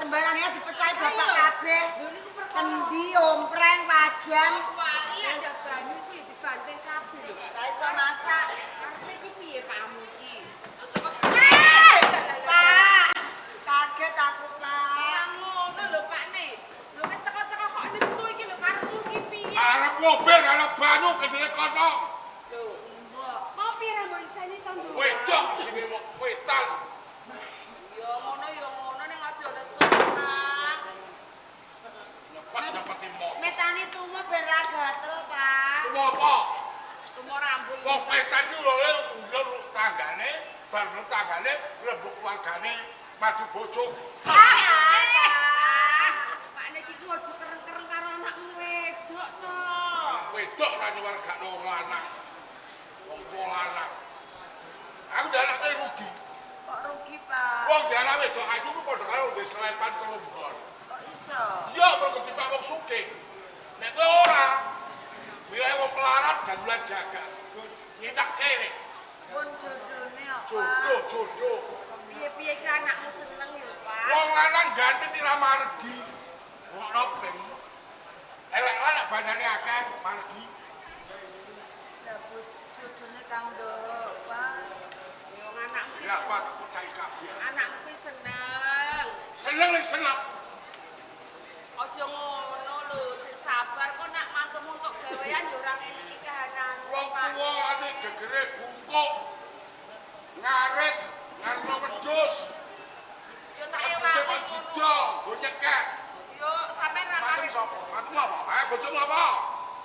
Sembarang ya dipecahi bapak kabeh. Lho niku perkara. Kendi, ompreng, wajan. Wali ada banyu iku ya dibanting kabeh lho. Ra iso masak. Karepe iki piye Pakmu iki? Pak, kaget aku, Pak. Ora ngono lho Pakne. Lho wis teko-teko kok nesu iki lho karepmu iki piye? Arep ngombe karo banyu gendene kono. Lho, Simbok. mau piye ra mbok iseni to, Nduk? Wedok sini wetan. Ya ngono ya ngono ning aja nesu, Pak. Nyepet nyepeti mo. Metani tuwa ben ra gatel, Pak. Tuwa apa? Tumo rambut. Wong wetan iki lho ulur tanggane, bar ulur tanggane, rembug keluargane, maju bojo. Pak. Pakne iki ku aja kereng-kereng karo anakmu wedok to. Wedok ra nyuwargakno wong lanang. Wong tuwa lanang. Aku ndanake rugi. Kok rugi, Pak? Wong dalah wedok ayu ku padha karo ndek selepan kelumbon. Kok iso? Iya, mergo dipak wong sugih. Nek kowe ora, wilahe wong melarat gandulan jaga. Nyetak kene. Pun jodone kok, Pak. Jodoh, jodoh. Piye-piye ki anakmu seneng ya, Pak. Wong lanang ganteng ora margi. Ngono ben. Elek lan bandane akeh margi. Lah jodone Kang Nduk, Pak. Ya wong anakmu ki Ya apa tak percaya kabeh. anakmu ki seneng. Seneng nek seneng. Aja ngono lho, sing sabar kok nak mantumu entuk gawean ya ora ngene iki kahanan. Wong tuwa ate gegere bungkuk. Ngarit, ngarep wedhus. Ya tak Sing ewangi kok ngono. gido, nggo nyekek. Yo sampean ra Mantu karep. sapa? Mantu apa? Ayo bojomu apa?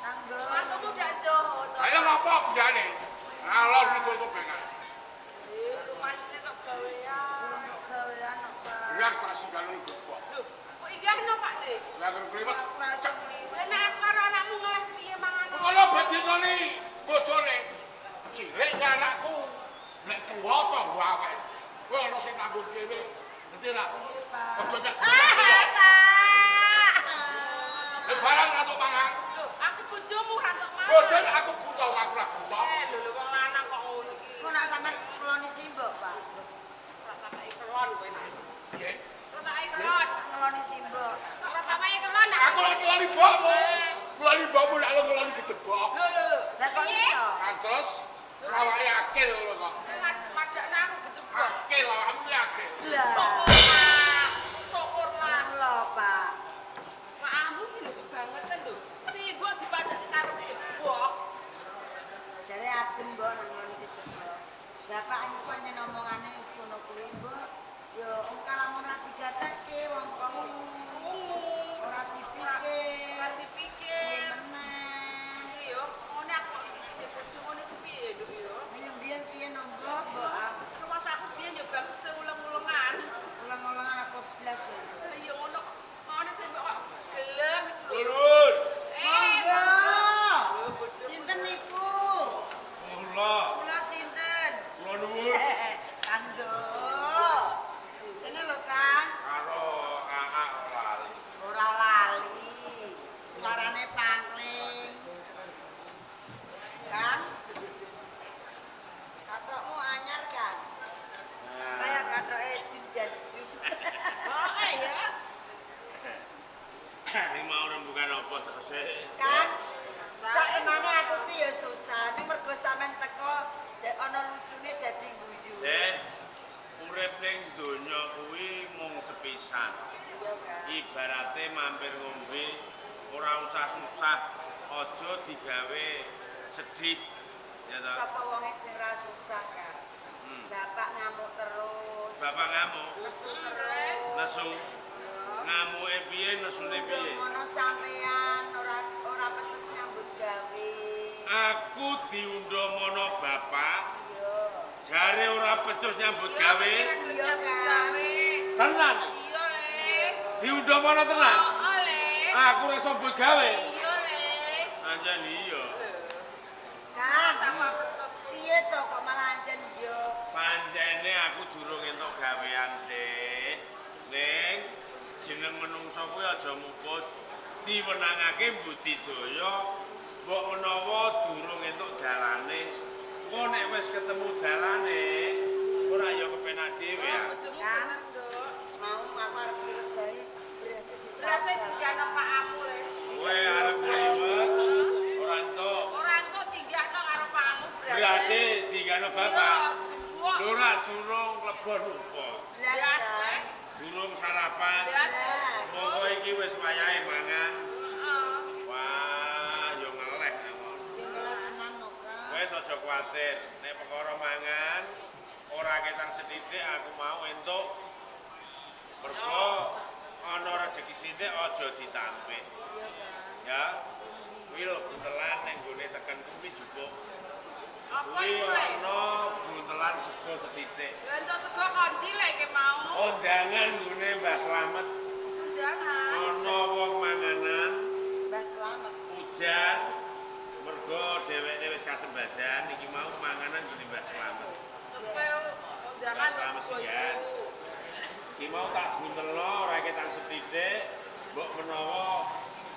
Kang Nduk. Mantumu ndak ndoho to. Ayo ngapa biyane? Ngalor ngidul kok bengan. Eh, lumajine tok gawean. Untuk gawean kok, Pak. Beras tak singgah gebok. Lho, kok inggahno Pak Le? Lah karo kliwat. Aku ra iso ngliwet. Lah nek aku karo anakmu ngeleh piye mangan? Ngono bedinane bojone. Cilik anakku. Nek tuwa tanggo awake. Kowe ana sing tanggung dhewe. Ngerti ra? Iya, Pak. Aja nyek. Ah, Pak. Wis barang ra tok mangan. Lho, aku bojomu ra entuk mangan. Bojone aku buta, aku ra buta. Eh, lho lho wong lanang kok ngono iki. Kok nak sampean ngeloni simbok, Pak? Ora tak kei kelon kowe nak. Piye? Ora tak kei kelon. Ngeloni simbok. Ora tak kei kelon nak. Aku lagi ngeloni mbokmu. Ngeloni mbokmu nek ngeloni gedebok. Lho lho lho. Lah kok Piye? iso? Kan terus rawake akeh lho kok. Madakno aku gedebok. Akeh lho, aku ki akeh. Lah. Syukurlah. Syukurlah. Lho, Pak. Makmu iki lho kebangetan lho. Simbok dipadake karo gedebok. Jare adem, Mbok, nang ngeloni gedebok. Bapak iku pancen omongane wis ngono kuwi, Mbok. Yo wong kalamun ra digateke wong krungu. Ora dipikir. Ora dipikir. Meneh. Iya, ngene aku kok bojo ngono iku piye lho ya. Ayo mbiyen piye no, Mbok, Mbok. Rumah aku biyen yo bang seuleng-ulengan. Ulang-ulangan apa blas lho, Mbok. Lah iya ngono. Ngono sing mbok kok gelem iku lho. Lur. Eh, Monggo. Lho bojomu. Sinten niku? Mula. Kula sinten? Kula nuwun. Kang Nduk. Ini lho, Kang. Karo kakak lali. Ora lali. Suarane pangling. Kang. Kathokmu anyar, Kang. Kaya kathoke jum jan jum. Oh ya. Ini mau rembukan apa to sih? Kang, sakenane aku ki ya susah. Ning mergo sampean teko dek ana lucune dadi guyu. Urip ning donya kuwi mung sepisan. Iya, Kang. Ibarate mampir ngombe ora usah susah, aja digawe sedih. Ya toh? Sapa wonge sing ra susah, Kang? Bapak ngamuk terus. Bapak ngamuk, Nesu terus. nesu. Ngamuke piye, nesune piye? Ngono sampean ora pecus nyambut gawe. Aku diundha mono bapak, Iya. jare ora pecus nyambut gawe. Iya, Kang. Tenan. Iya, Le. Diundha mono tenan. Oh, Le. Aku ora iso mbut gawe. Iya, Le. Anjen iya. Kang, Sama terus. piye to kok malah ancen yo? Pancene aku durung entuk gawean sih. Ning jeneng menungsa kuwi aja mupus. Diwenangake budidaya mbok menawa durung entuk dalane. Engko nek wis ketemu dalane, ora ya kepenak dhewe ya. Bojomu Kang. bener, Nduk. Mau aku arep liwet bae. Berase dinggahno pakmu le. Kowe arep liwet ora entuk. Ora entuk dinggahno karo pakmu berase. Berase dinggahno bapak. Iya, Lho ora durung klebon rupa. Beras. Durung sarapan. Beras. Monggo iki wis wayahe mangan. Wah, yo ngeleh nang ngono. Ya ngeleh tenan no, Kang. Wis aja kuwatir, nek perkara mangan ora ketang sethithik aku mau entuk. Mergo ana rejeki sithik aja ditampik. Iya, Kang. Ya. Kuwi lho buntelan ning gone teken kuwi jupuk. Apa Kuwi iku le? ana buntelan sego sethithik. Lah entuk sego kondi le iki mau. Undangan nggone Mbah Slamet Undangan. ana wong manganan Mbah Slamet. Hujan mergo dheweke wis kasembadan iki mau manganan nggone Mbah Slamet. Terus kowe undangan Mbah Slamet sego singgan. iku. Iki mau tak buntelno ora ketang sethithik mbok menawa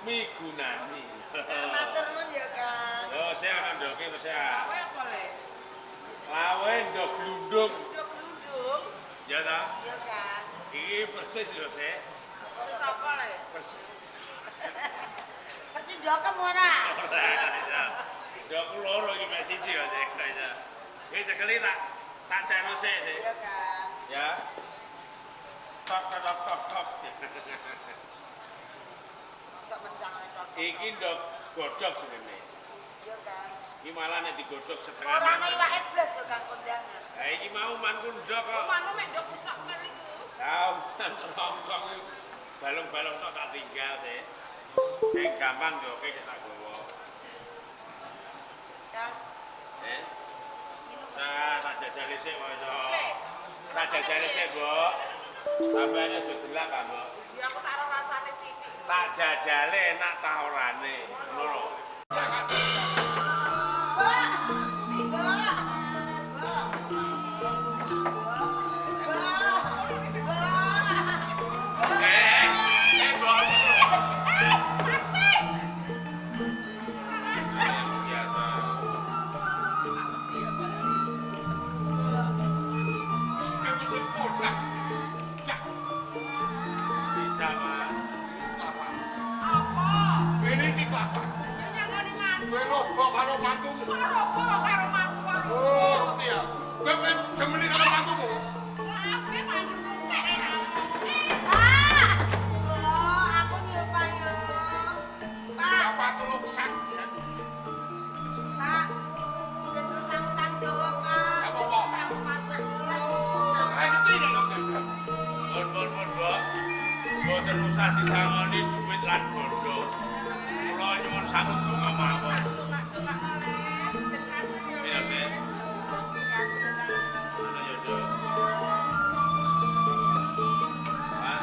migunani. Matur nuwun ya, Kang. Lho, sik ana ndoke wis ya. Kowe apa le? Lawe ndok glundung. Ndok glundung. Ya ta? Iya, Kang. Iki persis lho, sik. Terus apa le? Persis. Persis ndokem ora? Ora. Ndokku loro iki mek siji kok, sik. Iki sekali tak cekno sik, sik. Iya, Kang. Ya. Tok tok tok tok. Sok mencang tok. Iki ndok godhog jenenge. Iya, Kang. Iki malah nek digodhog setengah. Ora ana mateng. iwake blas yo Kang kondangan. Lah iki mau manku ndok kok. Manu mek ndok sicok kel iku. Lah man rongkong iku balung-balung tok tak tinggal sik. Sing gampang ndoke tak gowo. Kang, Eh, iki lho. nah tak jajali sik wae to. Le. Tak jajali sik, Mbok. Tambahane aja jelak, Pak, Mbok. Ya aku tak ro rasane sithik. Tak jajale enak ta orane. Ngono lho. Mbak. Mbak. Mbak. Mbak. Mbak. Eh, eh, Mbok. Marsi. Biasa. Bisa, Mas. Apa? Ini iki kelapa. Ya nyangoni mantu. Kowe robok karo mantumu. Kok robo karo mantu karo. Oh, ngerti ya. Kowe pengen jemeli karo mantumu. Kabeh mantuku pek. Pak. Mbak, aku nyoba yo. Pak, Apa tulung sak ya. Pak. Gendut sangu tang dawa, Pak. Apa apa? Sangu mantu. Ora ngerti nek kok jajan. Pun pun pun, Mbok. Mboten usah disangoni duit lan bondo. Kula nyuwun sangu donga mawon. Tungak-tungak le. Ben kasil ya. Iya, Sik. Ana ya, Nduk. Pak.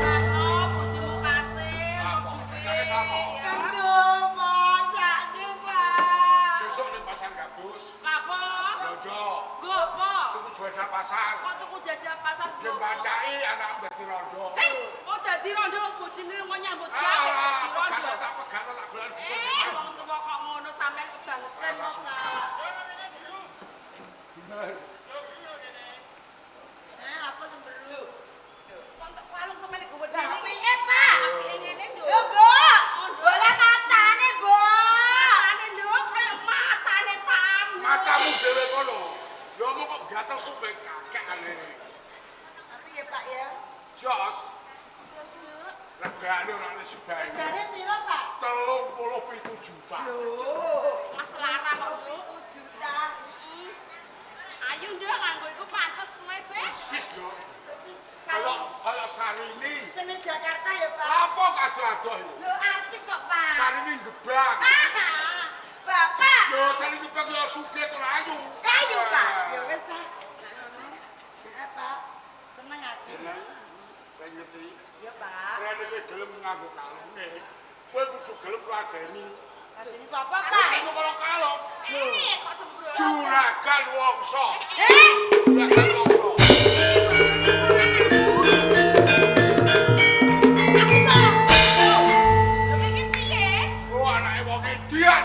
Mano bojomu kasil Apa? duwe ya. Sesuk ning pasar Gabus. Lapo? Jojo, Nggo apa? tuku jualan pasar. Kok tuku jajah pasar nggo apa? Jembandai anakmu dadi rondo. Eh, kok dadi rondo wong bojone mau nyambut gawe Ah, dadi rondo. pegano tak pegano tak golek Eh, wong tuwa kok ngono sampean kebangetan Rasa kok. susah. Bener. Wong tok kalung sampean gede. Apike ngene nduk. Matane nduk kaya matane Pak. Matamu dhewe kono. Ya omong kok gatel kuping kakekane. Jos, regane ora ana sebae. 37 juta. Mas larang kok nduk. Ayo nduk nganggo iku pantes wis eh. Persis lho. Kaya kaya Sarini. Seni Jakarta ya, Pak. Apa kado-ado iku? Lho artis kok, Pak. Sarini gebang. Bapak. Lho Sarini gebang ya sugih tur ayu. Ayo, Pak. Ya wis ah. Heeh, Pak. Seneng aku. Seneng. Pengen ngerti. Ya, Pak. Rene kowe gelem nganggo kalunge. Kowe kudu gelem ladeni. Ladeni Sapa, Pak? Sing kalong-kalong. Kok sembrono. Juragan Wongso. Juragan Wongso. Lho iki piye? Oh, anake wong edan.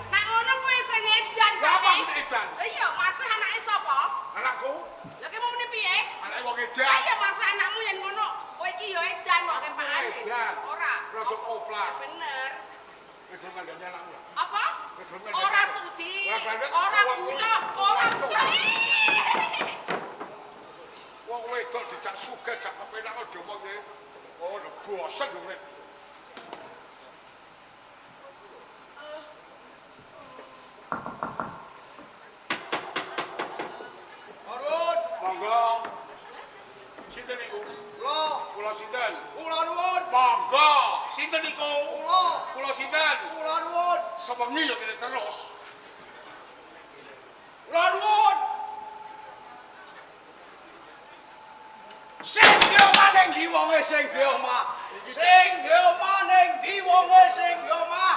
Nek ngono kuwi sing edan, Lah Pak. apa kuwi edan? Lah iya, masih anake sapa? Anakku, Lah ki mau muni piye? anake wong edan. Lah iya masih anakmu yen ngono. Kowe iki ya edan kok kepakane. Edan. Ora. Rada oplak. Bener. Kowe gelem ngandani anakmu? Apa? Kowe gelem ngandani Ora anakmu? sudi. Ora Ora buta, ora buta. Wong wedok dijak sugih jak kepenak aja omong e. Oh, bosen urip. Nuwun. Monggo. Sinten niku? Kula, Kula sinten? kula nuwun. Monggo. Sinten niku? Kula, Kula sinten? kula nuwun. Sewengi ya kene terus. Kula nuwun. Sing di omah ning ndi wonge sing di omah? Sing di omah ning ndi wonge sing di omah?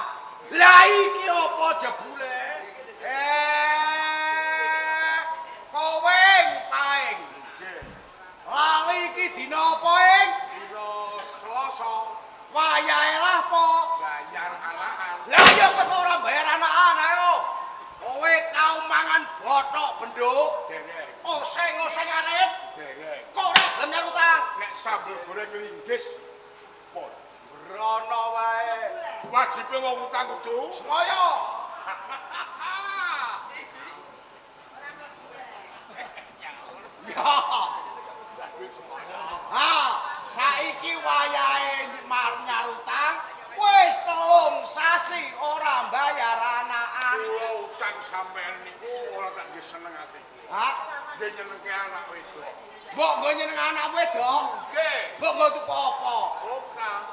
Lah iki apa jebule? Kowe paing. Nggih. Lali iki dina apa ing? Dina Selasa Wayahe lah po. bayar anakan. Lah iya kok ora bayar anakan ayo. Kowe tau mangan bothok benduk, Dereng, oseng-oseng arit, dereng. kok ora gelem nyaur utang. Nek sambel goreng linggis pun. Rono wae. Wajibe wong utang kudu Semoyo. Ya. Lah duit semono. Ha, saiki wayahe nyaur utang, wis 3 sasi ora mbayar anakan. Kula utang sampean niku ora tak nggih seneng atiku. Ha, Nggih nyenengke anak wedok. mbok nggo nyeneng anak wedok, Nggih. mbok nggo tuku apa? Utang.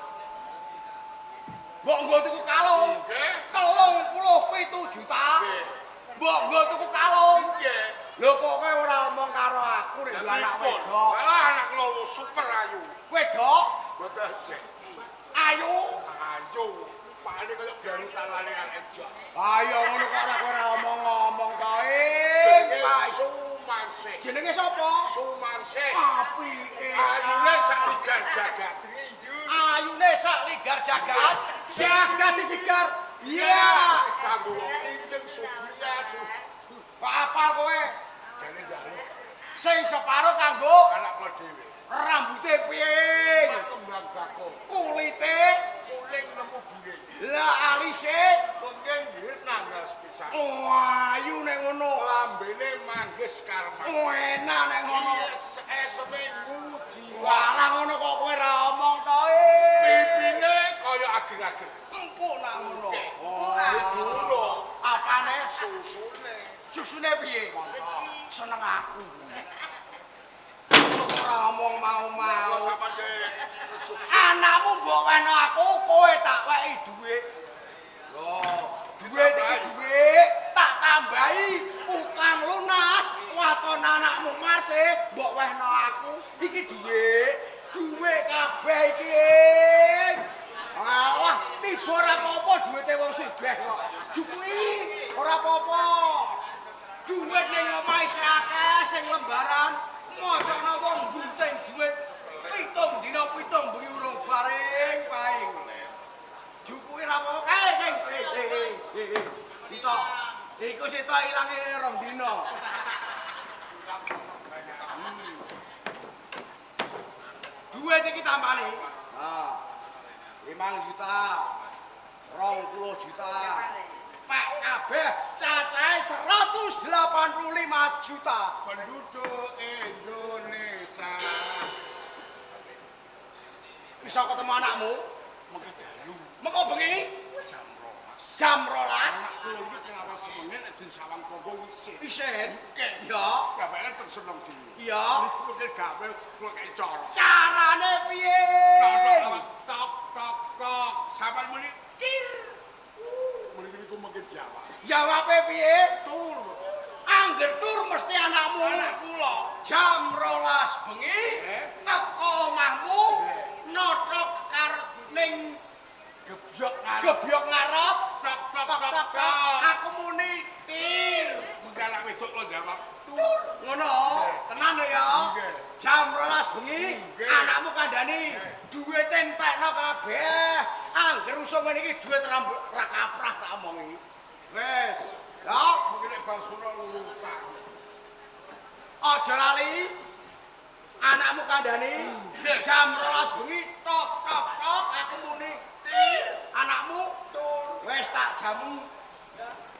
Mbok nggo tuku kalung. Nggih. 37 juta. Nggih. Mbok nggo tuku kalung. Nggih. Lho kok kowe ora omong karo aku nek duwe anak wedok. Malah anak kula super ayu. Wedok Mboten jeki. ayu. Ayu. Pakane kaya biaru talane kang ejok. Ayo ngono kok ora kowe ora omong-omong to. Jenenge Pak. Sumarsih. Jenenge sapa? Sumarsih. Apike. Ayune sak ligar jagat. Ayune sak ligar jagat. Jagat disigar. Iya. Kanggo wong kinten sugiya Kok apal kowe? jane ndale Sing separo kanggo anak kula dhewe. rambute piye? Kembang bakung. Kulite, Kuning nemu biring. lah alise Mungkin nggih nanggal sepisan. ayu nek ngono. Lambene manggis karma. Enak nek ngono. Eseme ngujiwa. Walah ngono kok kowe ra omong to. Pipine kaya ager-ager. Empuk nak ngono. Oh, gula. Apane? Susune. Susune piye? Seneng aku. Ora omong mau-mau. Kula sampeyan Anakmu mbok weno aku, kowe tak weki dhuwit. Lho, dhuwit iki dhuwit tak tambahi utang lunas waton anakmu Marse mbok wehno aku. Iki dhuwit, dhuwit kabeh iki. Alah, tiba ora apa-apa dhuwite wong sugih kok. Jupuki ora apa-apa. Dhuwit ning omah isih akeh sing lembaran mocokno wong nggunting dhuwit 7 dina 7 bengi urung baring paing. Jupuki ora apa-apa. Sitok. Iku sitok ilange 2 dina. Duit iki tampane. Ha. 5 juta. 20 juta. Pak kabeh cacahe 185 juta. Penduduk Indonesia. Bisa ketemu anakmu? Mengke dalu Mengko bengi jam 12. jam 12 Anak kula iki kenapa semengen nek disawang tangga isin. isin. Nggih. Ya. Gaweane teng seneng dhewe. Iya. Niku mungkin gawe kula kei cara. Carane piye? Tok tok tok tok. Sampeyan muni tir. Muni niku mungkin jawab. Jawabe piye? Tur. Angger tur mesti anakmu. Anak kula. Jam 12 bengi teko omahmu nothok kar ning Gebyok ngarep. gebyok ngarep Tok tok tok. tok tok aku muni tir. Mungkin anak wedok lo jawab. Tur. Ngono, tenan lho ya. Jam 12 bengi anakmu kandhani duwite entekno kabeh. Angger usum ngene iki duwit ra kaprah tak omongi. Wis. Ya, mungkin nek bar sura lutak. Aja lali. Anakmu kandhani jam 12 bengi tok tok tok aku muni tir. Anakmu tur. Wis tak jamu.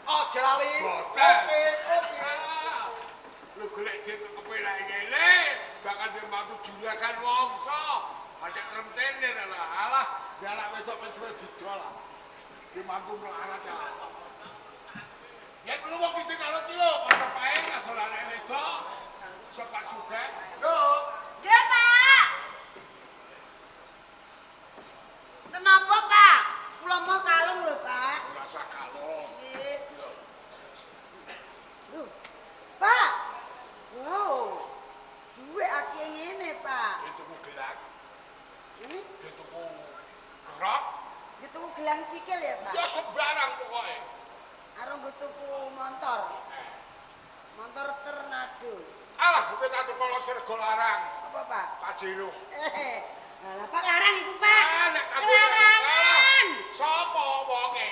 Aja lali. Boten. Oke, oke. Lu golek duit kepelak ngene, bakal dia mantu juragan wongso. Pancen rentenir alah alah, dia anak wedok pencuwe didol. Dia mantu melarat ya. Yen perlu wong iki karo iki lho, padha paeng adol anak wedok. Sepak sugih. Lho, Nggih, Pak. Kenapa, Pak? Kula mau kalung lho, Pak. Ora usah kalung. Nggih. Lho. Pak. Wow. Duwe akeh ngene, Pak. Dituku gelang, Eh, dituku rok, dituku gelang sikil ya, Pak? ya sembarang pokoke. Arep nggo tuku motor. Motor Tornado. Alah, kowe tak tuku sergo larang, Apa, Pak? Pajero. Eh, alah Pak larang iku, Pak. Ah, nek aku Kelarangan. Sapa wonge?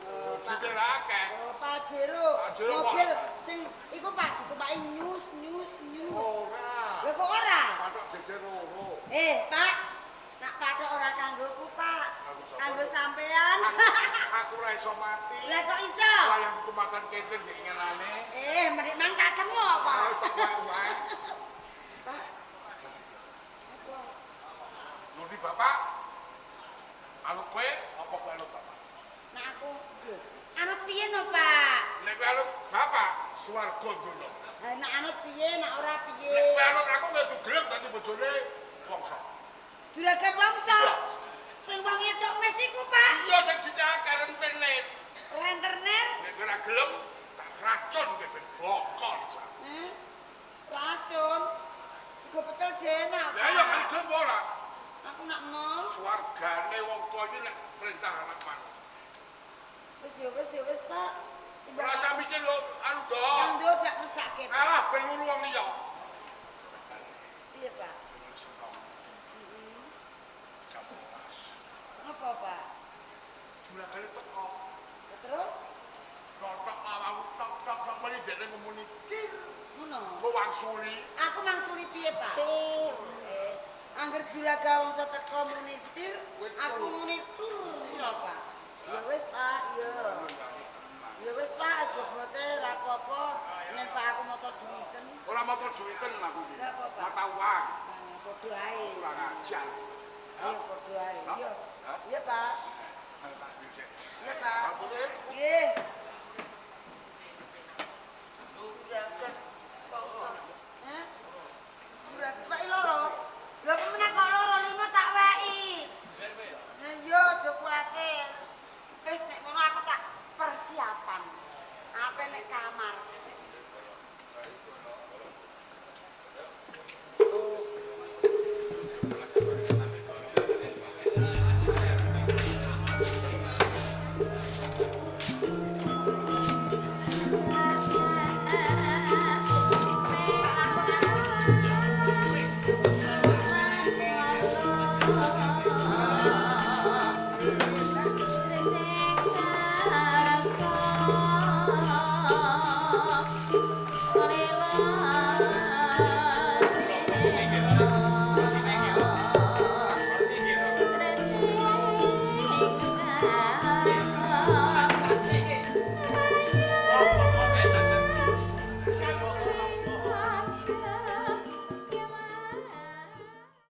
Oh, Pak. Dite akeh. Oh, Pajero. Pajero, Pak. Mobil sing iku Pak ditupaki nyus nyus nyus. Ora. Lho kok ora? Patok jejer loro. Eh, Pak. Nak patok ora kanggoku, Pak. Kanggo sapa? Kanggo sampean. Aku ora iso mati. Lah kok iso? Wayangku makan kenten ndek ngelane. Eh, menik mang tak temu, Pak. Wis tak wae. Pak. Apa? Nuti bapak. Anut kowe apa kowe anut bapak? Nak aku lho, anut piye no, Pak? Nek kowe anut bapak, swarga donya. Eh, nak anut piye, nak ora piye? Nek kowe anut aku kowe gelem dadi bojone wongso. Juragan Wongso. Sing wong entuk mes iku, Pak. Iya sing dicakar rentenir. Rentenir. Nek kowe ora gelem tak racun kowe ben bokol. Racun. Sego pecel jenak. Lah iya kan gelem ora? Aku nak mau. Swargane wong tuwa iki nek perintah anak manut. Wis ya wis ya wis, Pak. Ora usah mikir lho, anu do. Ando gak mesake. Pak. Alah ben luru wong liya. Iya, Pak. Heeh. Jam 12. Ngapa, Pak? Juragane teko. Lah terus Tok lawang tok tok tok meni dekne ngomuni. ngono. Kowe wangsuli. Aku mangsuli piye, Pak? Tur. Angger juraga wongso teko muni tir, aku muni tur. Iya, Pak. Ya wis, Pak, iya. Ya wis, Pak, wis bobote ra apa-apa. Nen Pak aku moto duwiten. Ora moto duwiten aku iki. Lah apa, Pak? Mata uang. Padha ae. Kurang ajar. Iya, padha ae. Iya. Iya, Pak. Iya, Pak. Nggih. Juragan wongso. Hah? Juragan Pak loro. Lha meneh kok loro lima tak weki. Nah iya aja kuwatir. Wis nek ngono aku tak persiapan. Ape nek kamar.